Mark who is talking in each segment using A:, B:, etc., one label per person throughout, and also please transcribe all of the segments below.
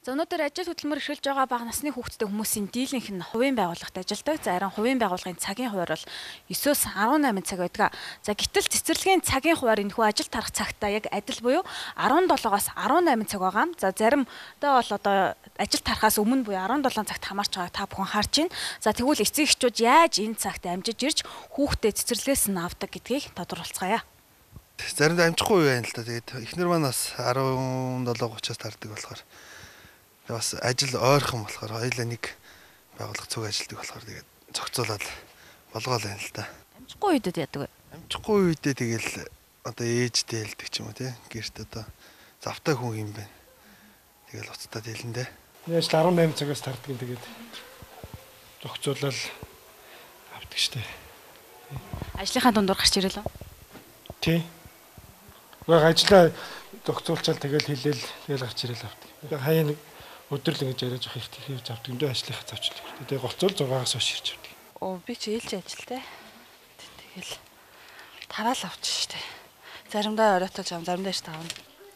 A: За өнөөдөр ажил хөдөлмөр эрхэлж байгаа бага насны хүүхэдтэй хүмүүсийн дийлэнх нь хувийн байгууллагт ажилладаг. За харин хувийн байгууллагын цагийн хуваар бол 9-өөс 18 цаг байдаг. За гэтэл цэцэрлэгийн цагийн хуваар энэхүү ажил тарах цагтаа яг адил буюу 17-оос 18 цаг байгаа. За заримдаа бол одоо ажил тарахаас өмнө буюу 17 цагт хамаарч байгааг та бүхэн харж байна. За тэгвэл эцэг эхчүүд яаж энэ цагт амжиж ирж хүүхдээ цэцэрлэгээс нь авдаг гэдгийг тодруулцгаая.
B: Заримдаа амжихгүй байна л да. Тэгээд эхнэр маань бас 17:30-аас тардаг болохоор бас ажил ойрхон болохоор хоёулаа нэг байгууллага цуг ажилладаг болохоор тэгээд зохицуулаад болгоол байна л да.
A: Амжихгүй үедэд яадаг вэ?
B: Амжихгүй үедээ тэгэл одоо ээжтэй хэлдэг ч юм уу тий. Гэрт одоо завтай хүн юм байна. Тэгэл уцтаа дэлэндээ.
C: Миний ажил 18 цагаас тардаг юм, тэгээд зохицуулаад авдаг штэ.
A: Ажлынхаа дундуур гарч ирэл үү?
C: Тий. Уг ажлаа зохицуулчаал тэгэл хэлээл тэгэл гарч ирэл авдаг. Хаяа нэг өдөр л ингэж яриаж явах хэрэгтэй хийж авдаг юм дөө ажлынхаа завчлаг. Тэгээ голцол 6-аас хойш ирж авдаг.
D: Оо би чи ээлж ажилтай. Тэгэл тараал авчих штэ. Заримдаа оройтолж ам, заримдаа ш тавна.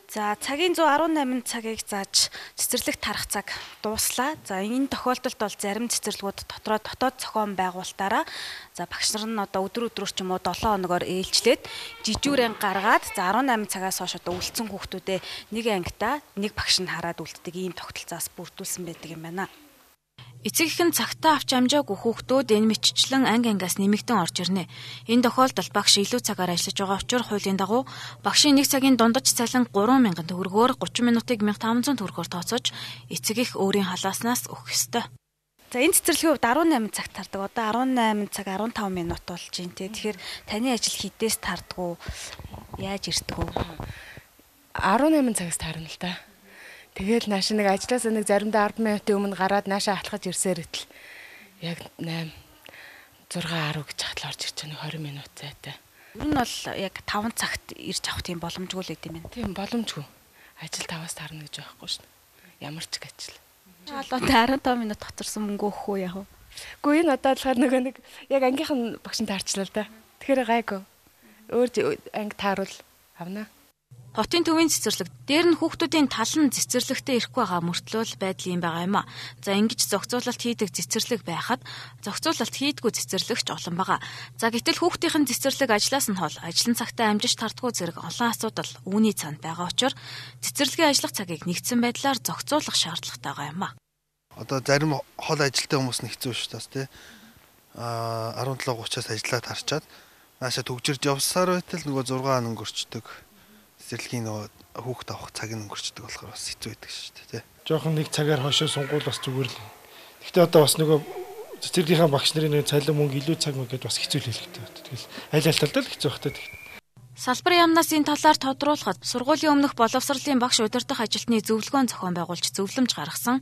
A: За цагийн 118 цагийг зааж цэцэрлэг тарах цаг дууслаа. За энэ тохиолдолд бол зарим цэцэрлэгүүд дотроо дотоод зохион байгуулалтаараа за багш нар нь одоо өдөр өдрөөр ч юм уу 7 хоногоор ээлжлээд жижүүрэн гаргаад за 18 цагаас хойш одоо үлдсэн хүүхдүүдээ нэг ангитаа нэг багш нь хараад үлддэг ийм тогтолцоос бүрдүүлсэн байдаг юм байна. Эцэг эх нь цагтаа авч амжаагүй хүүхдүүд энэ мэтчлэн анги ангиас нэмэгдэн орж ирнэ. Энэ тохиолдолд багш илүү цагаар ажиллаж байгаа учир хуулийн дагуу багшийн нэг цагийн дундаж цалин 3000 төгрөгөөр 30 минутыг 1500 төгрөгөөр тооцож эцэг эх өөрийн халааснаас өгөх ёстой. За энэ цэцэрлэгийн хувьд 18 цагт тардаг. Одоо 18 цаг 15 минут болж байна те. Тэгэхээр таны ажил хідээс тардгуу, яаж ирдэг вэ?
D: 18 цагаас тарна л да. Тэгэл нааш нэг ажлаас нэг заримдаа 10 минутын өмнө гараад наашаа алхаж ирсээр итэл яг 8 6 10 гэж хатал орж ирж байгаа, нэг 20 минут зайтай.
A: Ер нь бол яг 5 цагт ирж авах тийм боломжгүй л гэдэм юм.
D: Тийм боломжгүй. Ажил 5-аас тарна гэж байхгүй шин. Ямар ч ажил.
A: Одоо 15 минут хоцорсон мөнгө өгөх үү яах вэ?
D: Үгүй энэ одоо болохоор нөгөө нэг яг ангийнх нь багш нь таарчлаа л да. Тэгэхээр гайгүй. Өөр анги тааруул авна.
A: Хотын төвийн цэцэрлэг дээр нь хүүхдүүдийн тал нь цэцэрлэгтээ ирэхгүй байгаа мөртлөө байдал юм байгаа юм а. За ингэж зохицуулалт хийдэг цэцэрлэг байхад зохицуулалт хийдгүй цэцэрлэгч олон байгаа. За гэтэл хүүхдийн цэцэрлэг ажлаас нь хол ажлын цагтаа амжиж тардгүй зэрэг олон асуудал үүний цаанд байгаа учраас цэцэрлэгийн ажиллах цагийг нэгдсэн байдлаар зохицуулах шаардлагатай байгаа юм а.
B: Одоо зарим хол ажилтай хүмүүс нь хэцүү шүү дээ тий. Аа 17:30-аас ажиллаа тарчаад наашаа төгжирж явсаар байтал нөгөө 6 өнгөрчдөг. Цэцэрлэгийн нөгөө хүүхд авах цаг нь өнгөрчдөг болохоор бас хэцүү байдаг шүү дээ тий.
C: Жохон нэг цагаар хойшоо сунгуул бас зүгээр л. Гэхдээ одоо бас нөгөө цэцэрлэгийнхаа багш нарын нэг цалин мөнгө илүү цаг мөнгө гэдээ бас хэцүү л хэлэхтэй. Тэгэл аль аль талдаа л хэцүү байх та.
A: Салбар яамнаас энэ талаар тодруулахад сургуулийн өмнөх боловсролын багш удирдах ажилтны зөвлөгөөн зохион байгуулж зөвлөмж гаргасан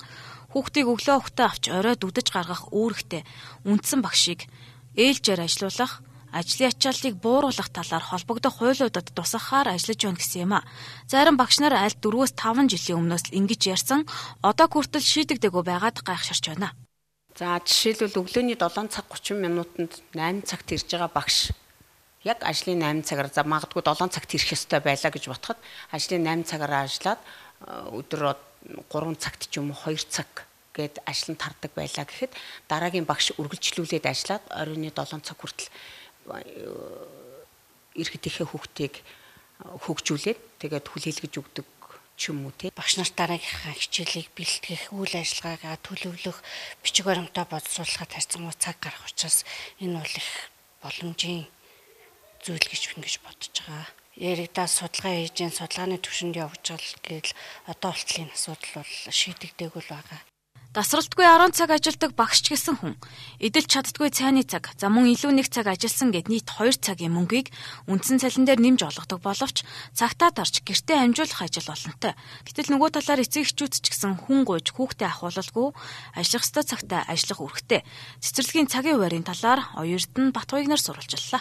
A: хүүхдийг өглөө өгтөө авч орой дүдэж гаргах үүрэгтэй үндсэн багшийг ээлжээр ажилуулах, ажлын ачааллыг бууруулах талаар холбогдох хуулиудад тусгахаар ажиллаж байна гэсэн юм а. Зарим багш нар аль 4-5 жилийн өмнөөс л ингэж ярьсан одоо хүртэл шийдэгдээгүй байгаад гайхширч байна.
E: За жишээлбэл өглөөний 7 цаг 30 минутанд 8 цагт ирж байгаа багш яг ажлын 8 цагаар за магадгүй 7 цагт ирэх ёстой байлаа гэж бодоход ажлын 8 цагаараа ажиллаад өдөр 3 цагт ч юм уу 2 цаг гээд ажлын тардаг байлаа гэхэд дараагийн багш үргэлжлүүлээд ажиллаад оройн 7 цаг хүртэл иргэдийнхээ хүүхдийг хөгжүүлээд тэгээд хүлээлгэж өгдөг ч юм уу тий.
F: Багш нар дараагийнхаа хичээлийг бэлтгэх, үйл ажиллагаагаа төлөвлөх, бичиг баримтаа боловсруулахад харьцангуй цаг гарах учраас энэ бол их боломжийн зүйл гэж ингэж бодож байгаа. Яригдаа судалгаа хийж, судалгааны түвшинд явж байгаа гэл одоо болтол энэ асуудал бол шийдэгдээгүй л байгаа.
A: Дасралтгүй 10 цаг ажилдаг багш ч гэсэн хүн эдэлж чаддгүй цайны цаг, за мөн илүү нэг цаг ажилласан гэд нийт 2 цагийн мөнгийг үндсэн цалин дээр нэмж олгодог боловч цагтаа тарж гэртээ амжуулах ажил олонтой. Гэтэл нөгөө талаар эцэг эхчүүд ч гэсэн хүн гуйж хүүхдээ ахуулалгүй ажиллах ёстой цагтаа ажиллах үүрэгтэй. Цэцэрлэгийн цагийн хуваарийн талаар Оюун Эрдэнэ Батгуйгнаар сурвалжлаа.